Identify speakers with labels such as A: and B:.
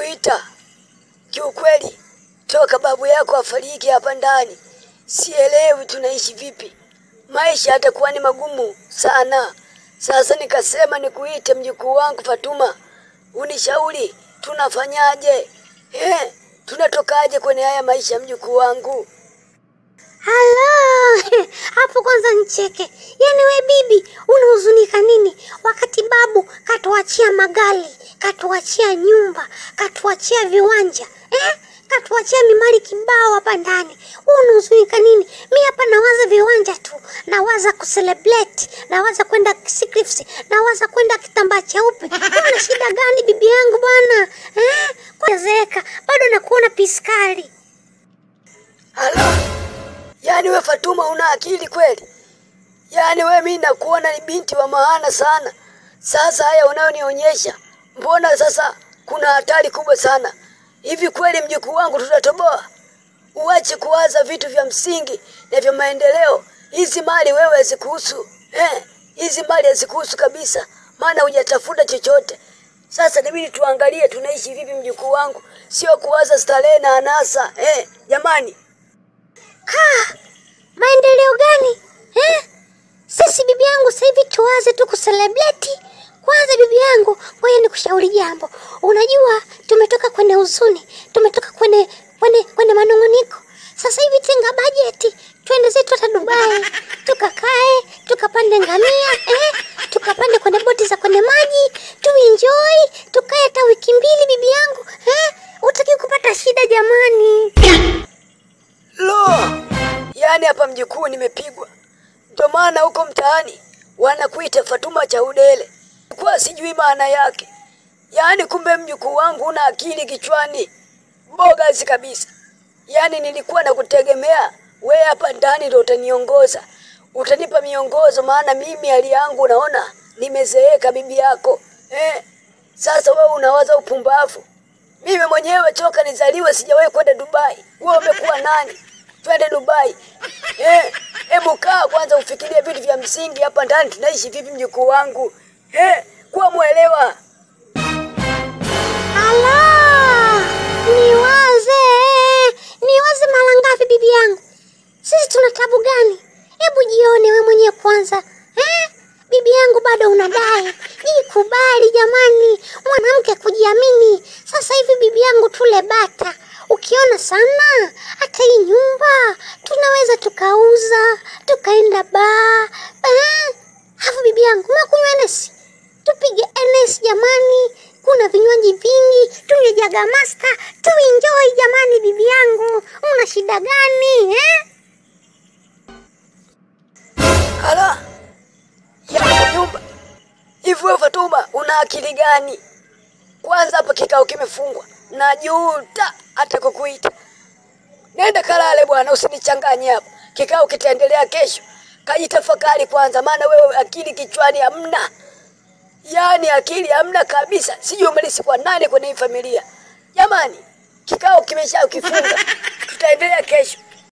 A: Nimekuita kiukweli toka babu yako afariki hapa ndani, sielewi tunaishi vipi. Maisha yatakuwa ni magumu sana. Sasa nikasema nikuite mjukuu wangu Fatuma, unishauri tunafanyaje? Tunatokaje kwenye haya maisha mjukuu wangu?
B: Halo, hapo kwanza nicheke. Yaani we bibi, unahuzunika nini wakati babu katuachia magari, katuachia nyumba, katuachia viwanja, katuachia mimali kibao hapa ndani. Wewe unahuzunika nini? Mimi hapa nawaza viwanja tu, nawaza kucelebrate, nawaza kwenda Cliffs, nawaza kwenda kitambaa cheupe. Una shida gani bibi yangu bwana? Kwa bado nakuona piskali.
A: Halo. Yaani we Fatuma una akili kweli? Yaani we mimi nakuona ni binti wa maana sana. Sasa haya unayonionyesha, mbona sasa kuna hatari kubwa sana. Hivi kweli mjukuu wangu tutatoboa? Uache kuwaza vitu vya msingi na vya maendeleo. Hizi mali wewe hazikuhusu. Hizi mali hazikuhusu kabisa, maana hujatafuta chochote. Sasa inabidi tuangalie tunaishi vipi mjukuu wangu, sio kuwaza starehe na anasa. Jamani.
B: Maendeleo gani? Sisi bibi yangu sasa hivi tuwaze tu kucelebrate. Kwanza bibi yangu, ngoja nikushauri jambo. Unajua tumetoka kwenye huzuni, tumetoka kwenye manunguniko. Sasa hivi tenga bajeti, twende zetu hata Dubai, tukakae, tukapande ngamia, tukapande kwenye boti za kwenye maji, tu enjoy, tukae hata wiki mbili bibi yangu. Utaki kupata shida jamani.
A: Lo, yaani hapa mjukuu nimepigwa. Ndio maana huko mtaani wanakuita Fatuma Chaudele. Kwa sijui maana yake. Yaani kumbe mjukuu wangu una akili kichwani. Bogazi kabisa. Yaani nilikuwa nakutegemea wewe hapa ndani ndio utaniongoza. Utanipa miongozo, maana mimi hali yangu naona nimezeeka bibi yako. Sasa wewe unawaza upumbavu. Mimi mwenyewe toka nizaliwe sijawahi kwenda Dubai. Wewe umekuwa nani? Twende Dubai. Hebu kaa kwanza ufikirie vitu vya msingi hapa ndani tunaishi vipi mjukuu wangu. Kuwa muelewa.
B: Ala, niwaze mara ngapi bibi yangu? Sisi tuna tabu gani? Hebu jione wewe mwenyewe kwanza. Bibi yangu bado unadai. Jikubali jamani, mwanamke kujiamini. Sasa hivi bibi yangu tule bata. Ukiona sana hata hii nyumba tunaweza tukauza, tukaenda baa. Hafu bibi yangu, makunywa NS. Tupige NS jamani, kuna vinywaji vingi, tunywe Jaga Master, tu enjoy jamani bibi yangu. Una shida gani?
A: Ala. Ya nyumba. Hivi wewe Fatuma una akili gani? Kwanza hapa kikao kimefungwa. Najuta hata kukuita. Nenda kalale bwana, usinichanganye hapa. Kikao kitaendelea kesho. Kajitafakari kwanza, maana wewe akili kichwani hamna. Yaani akili hamna kabisa. Sijui umelisi kwa nani kwenye familia. Jamani, kikao kimesha ukifunga. Tutaendelea kesho.